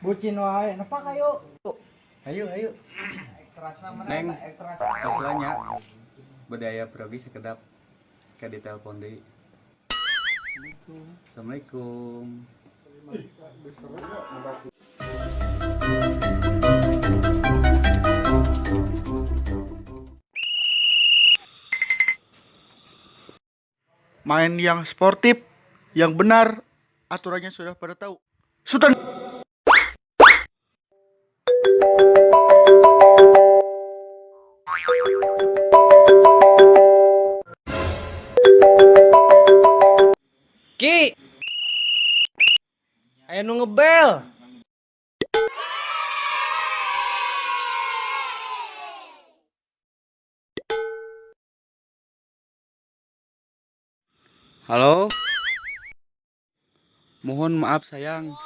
Bucin wae, nepak ayo. Ayo, ayo. Neng, tos lah nya. Budaya progi sekedap ke di telepon deui. Assalamualaikum. Main yang sportif, yang benar, aturannya sudah pada tahu. Sultan. Ki. Aya nu ngebel. Halo. Mohon maaf sayang.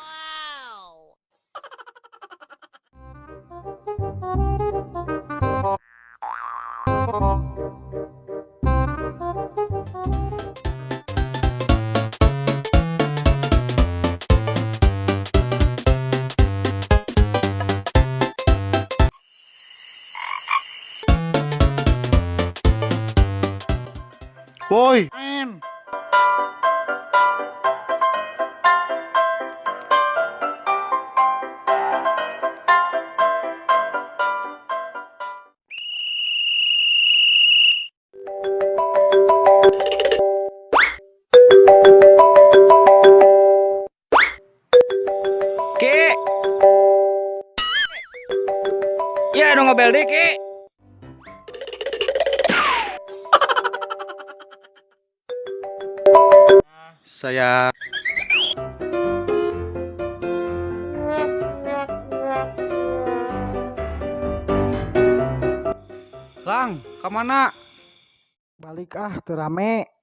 Woi, main. Ki. Ya nu ngebel deui, Ki. Saya Lang, kemana? Balik ah, teu rame.